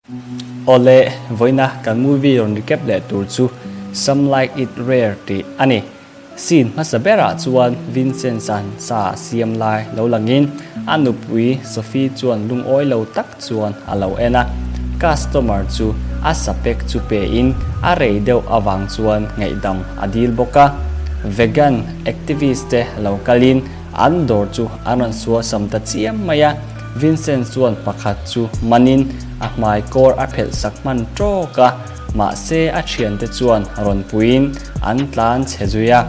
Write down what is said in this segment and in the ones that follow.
Awle, vawiina kan movie rawn recap leh tur chu Some Like It Rare tih a ni. Scene hmasa berah chuan Vincent-a'n sa a siam lai lo langin a nupui Sophie chuan lungawi lo tak chuan a lo en a. Customer chu a sa pek chu pein a rei deuh avang chuan ngaihdam a dil bawk a. Vegan activist te lo kalin an dawr chu an rawn suasam ta chiam mai a. Vincent chuan pakhat chu manin a hmai kawr a phelh sak hman tawk a, mahse a thiante chuan rawn puiin an tlan chhe zui a.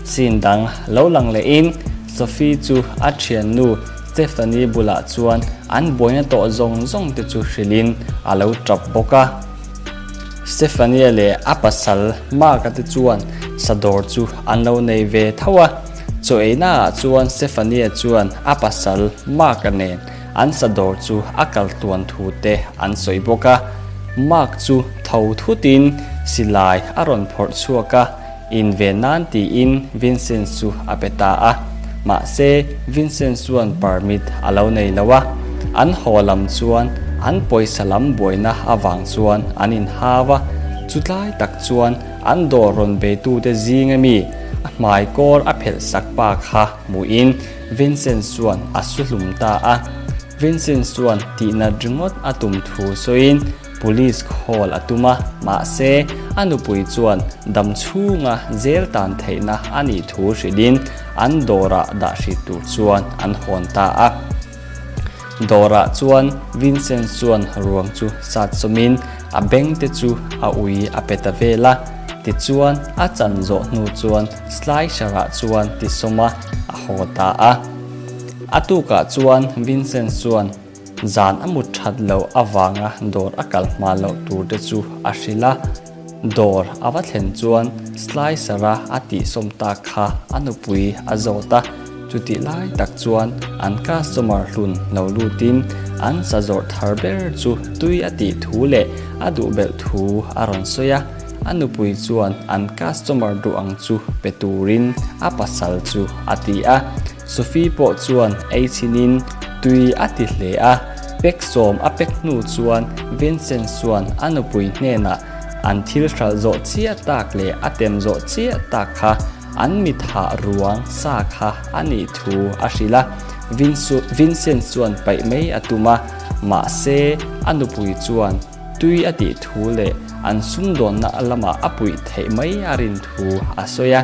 Scene dang lo lang lehin Sophie chu a thiannu Stephanie bulah chuan an buaina tawh zawng zawng te chu hrilhin a lo tap bawk a. Stephanie leh a pasal Mark-a te chuan sadawr chu an lo nei ve tho a. Chaw einaah chuan Stephanie chuan a pasal Mark-a nen an sadawr chu a kal tluan thu te an sawi bawk a. Mark chu tho thutin silai a rawn phawrh chhuak a, inve nan tiin Vincent chu a pe ta a. Mahse, Vincent chuan permit a lo nei lo a, an haw lam chuan an pawisa lam buaina avang chuan an inhau a, chutlai tak chuan An dawr rawn beitute zinga mi a hmai kawr a phelh sak pa kha hmuhin Vincent chuan a su hlum ta a. Vincent chuan tihnat ringawt a tum thu sawiin police call a tum a, mahse a nupui chuan dam chhunga zel tan theihna a nih thu hrilhin an dawrah dah hrih tur chuan an hawn ta a. Dawrah chuan Vincent chuan ruang chu sat sawmin a beng te chu a ui a pe ta vel a, tichuan a chan zawh hnu chuan slicer-ah chuan ti sawm a, a haw ta a. A tukah chuan Vincent chuan zan a mut that loh avanga dawr a kal hma loh tur te chu a hrilh a. Dawr a va thlen chuan slicer-a a tihsawm tak kha a nupui a zawt a, chutih lai tak chuan an customer hlun lo lutin an sa zawrh thar ber chu tui a tih thu leh a duh belh thu a rawn sawi a, a nupui chuan an customer duh ang chu pe turin a pasal chu a ti a. Sophie pawh chuan ei chhinin tui a ti hle a, pek sawm a pek hnu chuan Vincent chuan a nupui hnenah an thil hralh zawh chiah tak leh a tem zawh chiah tak kha an mithah ruang sa kha a nih thu a hrilh a. Vincent chuan paih mai a tum a, mahse a nupui chuan tui a tih thu leh an sumdawnna lamah a puih theih mai a rin thu a sawi a.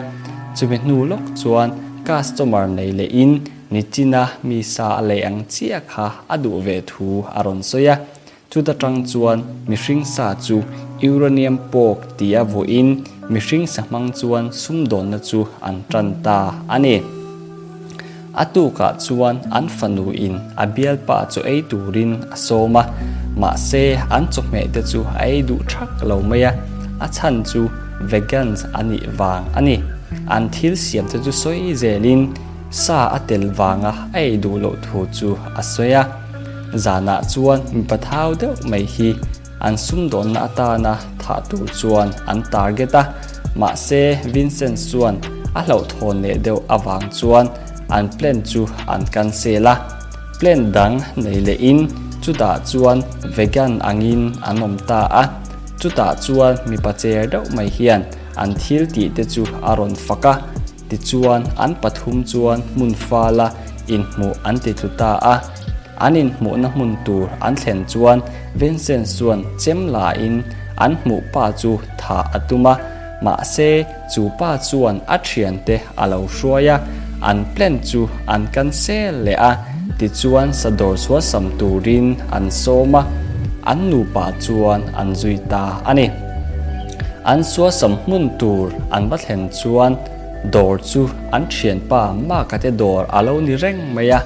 Chumi hnu lawk chuan Customer nei leh in nichina mi sa a lei ang chiah kha a duh ve thu a rawn sawi a. Chuta tang chuan mihring sa chu uranium pork tia vuahin mihring sa hmang chuan sumdawnna chu an tan ta a ni. A tukah chuan an fanu in a bialpa chu ei turin a sawm a, mahse an chawhmeh te chu a ei duh thak lo mai a, a chhan chu vegans a nih vang a ni. An thil siam te chu sawi zelin sa a tel vanga a ei duh loh thu chu a sawi a. Zanah chuan mipa thau deuh mai hi an sumdawnna atana thah tur chuan an target a, mahse Vincent chuan a hlauhthawn leh deuh avang chuan an plan chu an cancel a. Plan dang nei lehin chutah chuan vegan angin an awm ta a, chutah chuan mipa cher deuh mai hian An thil tih te chu a rawn fak a, tichuan an pathum chuan hmun fala inhmuh an ti tlu ta a. An inhmuhna hmun tur an thlen chuan Vincent chuan chem lain an hmuh pa chu thah a tum a, mahse chu pa chuan a thiante a lo hruai a, an plan chu an cancel leh a, tichuan sadawr suasam turin an sawm a, an nupa chuan an zui ta a ni. An suasam hmun tur an va thlen chuan dawr chu an thianpa Mark-a te dawr a lo ni reng mai a,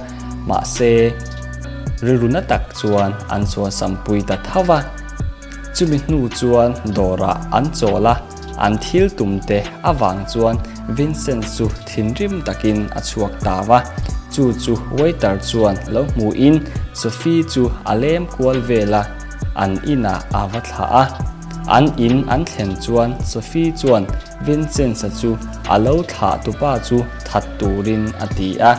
mahse rilru na tak chuan an suasam pui ta tho va. Chumi hnu chuan dawrah an chawl a, an thil tum te avang chuan Vincent chu thinrim takin a chhuak ta va. Chu chu waiter chuan lo hmuhin Sophie chu a lem kual vel a, an inah a va thlah a. An in an thlen chuan Sophie chuan Vincent-a chu a lo thlah tupa chu that turin a ti a.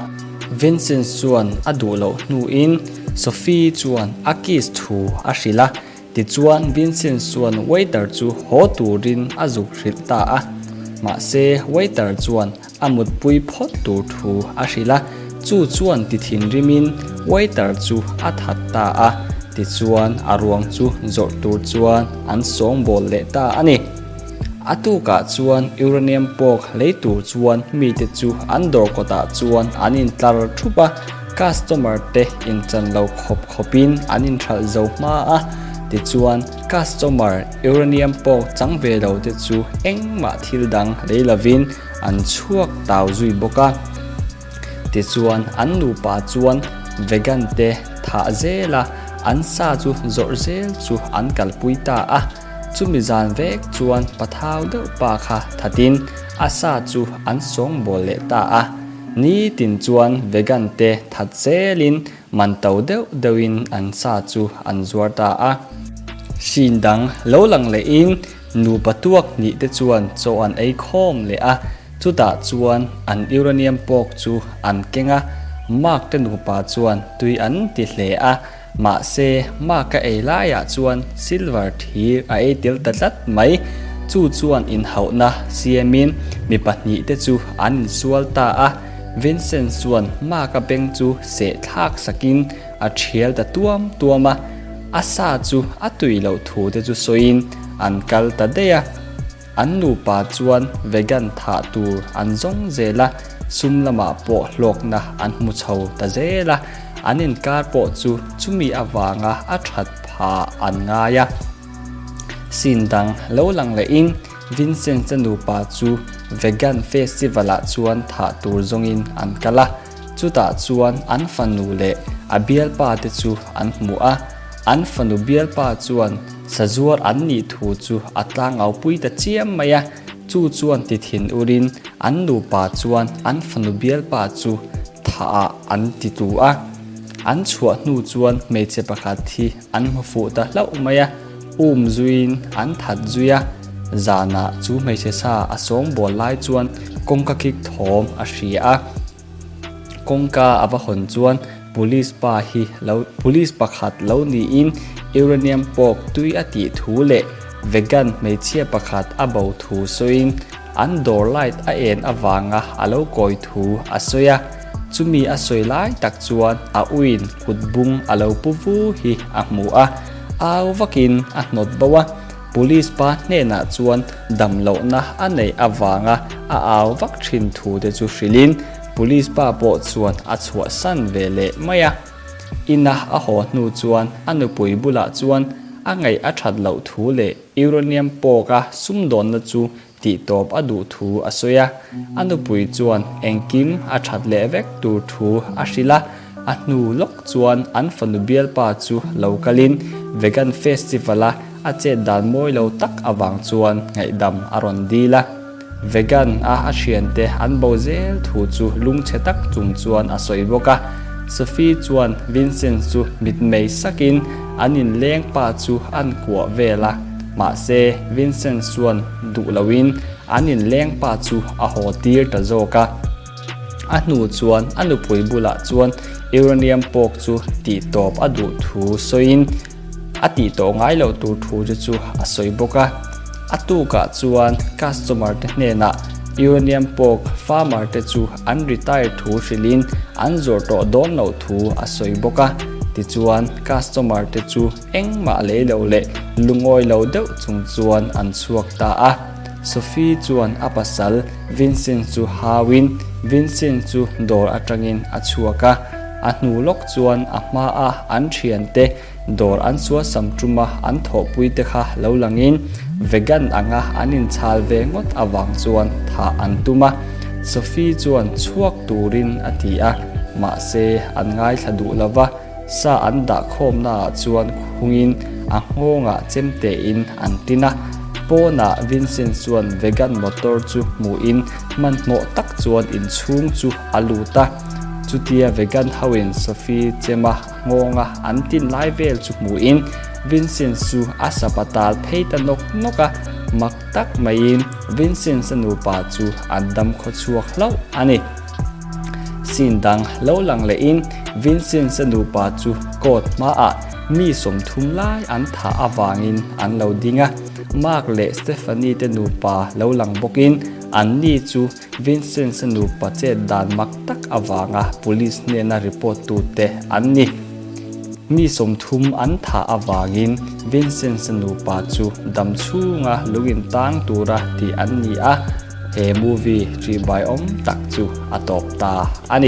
Vincent chuan a duh loh hnuin Sophie chuan a kiss thu a hrilh a, tichuan Vincent chuan waiter chu haw turin a zuk hrilh ta a. Mahse waiter chuan a mutpui phawt tur thu a hrilh a, chu chuan ti thinrimin waiter chu a that ta a, tichuan a ruang chu zawrh tur chuan an sawngbawl leh ta a ni. A tukah chuan uranium pawk lei tur chuan mite chu an dawr kawtah chuan an intlar thup a, customer te inchan lo khawp khawpin an inhralh zo hma a, tichuan customer uranium pawk chang ve lo te chu engmah thil dang lei lovin an chhuak tau zui bawk a. Tichuan an nupa chuan vegan te thah zel a, an sa chu zawrh zel chu an kalpui ta a. Chumi zan vek chuan pathau deuh pa kha thatin a sa chu an sawngbawl leh ta a. Nitin chuan vegan te that zelin man to deuh deuhin an sa chu an zuar ta a. Hrin dang lo lang lehin nupa tuak hnih te chuan chaw an ei khawm leh a, chutah chuan an uranium pawk chu an keng a, Mark te nupa chuan tui an ti hle a. Mahse, Mark a ei laiah chuan silver thir a ei tel ta tlat mai. Chu chuan inhauhna siamin mi pahnihte chu an insual ta a. Vincent chuan Mark-a beng chu seh thlak sakin a thial ta tuam tuam a. A sa chu a tui loh thu te chu sawiin an kal ta daih a. An nupa chuan vegan thah tur an zawng zel a, sum lamah pawh hlawkna an hmu chho ta zel a, an inkar pawh chu chumi avanga a that phah an ngai a. Scene dang lo lang lehin Vincent-a nupa chu vegan festival-ah chuan thah tur zawngin an kal a, chutah chuan an fanu leh a bialpa te chu an hmu a, an fanu bialpa chuan Sazuar an nih thu chu a tlangau pui ta chiam mai a, chu chuan ti thin urin an nupa chuan an fanu bialpa chu thah ah an ti tu a. An chhuah hnu chuan hmeichhe pakhat hi an hmu fuh ta hlauh mai a, um zuiin an that zui a. Zanah chu hmeichhe sa a sawngbawl lai chuan kawngka kik thawm a hria a. Kawngka a va hawn chuan Police pa hi lo Police pakhat lo niin uranium pawk tui a tih thu leh vegan hmeichhia pakhat a bo thu sawiin an dawr light a en avanga a lo kawi thu a sawi a. Chumi a sawi lai tak chuan a uiin kut bung a lo pu vu hi a hmu a, au vakin a hnawt bo a. Police pa hnenah chuan damlohna a neih avanga a au vak thin thu te chu hrilhin Police pa pawh chuan a chhuahsan ve leh mai a. Ina a haw hnu chuan a nupui bulah chuan a ngaih a that loh thu leh uranium pawka sumdawnna chu tihtawp a duh thu a sawi a. A nupui chuan engkim a that leh vek tur thu a hrilh a. A hnu lawk chuan an fanu bialpa chu lo kalin Vegan Festival-a a chet dan mawi lo tak avang chuan ngaihdam a rawn dil a. Vegan a a thiante an bo zel thu chu lungchhe tak chung chuan a sawi bawk a. Sophie chuan Vincent chu mitmei sakin an inleng pa chu an kuah vel a. Mahse, Vincent chuan duh loin an inleng pa chu a haw tir ta zawk a. A hnu chuan a nupui bulah chuan uranium pawk chu tihtawp a duh thu sawiin a tih tawh ngai loh tur thu te chu a sawi bawk a. A tukah chuan customer te hnenah uranium pawk farmer te chu an retire thu hrilhin an zawrh tawh dawn loh thu a sawi bawk a. Tichuan customer te chu engmah lei lo leh lungawi lo deuh chung chuan an chhuak ta a. Sophie chuan a pasal Vincent chu hauin Vincent chu dawr atangin a chhuak a, a hnu lawk chuan a hmaa an thiante dawr an suasam tuma an thawhpui te kha lo langin vegan anga an inchhal ve ngawt avang chuan thah an tum a. Sophie chuan chhuak turin a ti a, mahse an ngaithla duh lova, sa an dah khawmnaah chuan khungin a nghawngah chemtein an tin a. Pawnah Vincent chuan vegan motor chu hmuhin hmanhmawh tak chuan inchhung chu a lut a. Chutia vegan hoin Sophie chema nghawnga an tin lai vel chu hmuhin Vincent chu a sapatal phei ta nawk nawk a. Mak tak maiin Vincent-a nupa chu an dam khawchhuak hlauh a ni. Scene dang lo lang lehin Vincent-a nupa chu court hmaah mi 30 lai an thah avangin an lo ding a. Mark leh Stephanie te nupa lo lang bawkin anni chu Vincent-a nupa chet dan mak tak avanga police hnena report tute an ni. Mi 30 an thah avangin Vincent-a nupa chu dam chhunga lungin tang tura tih an ni a, he movie ṭihbaiawm tak chu a tawp ta a ni.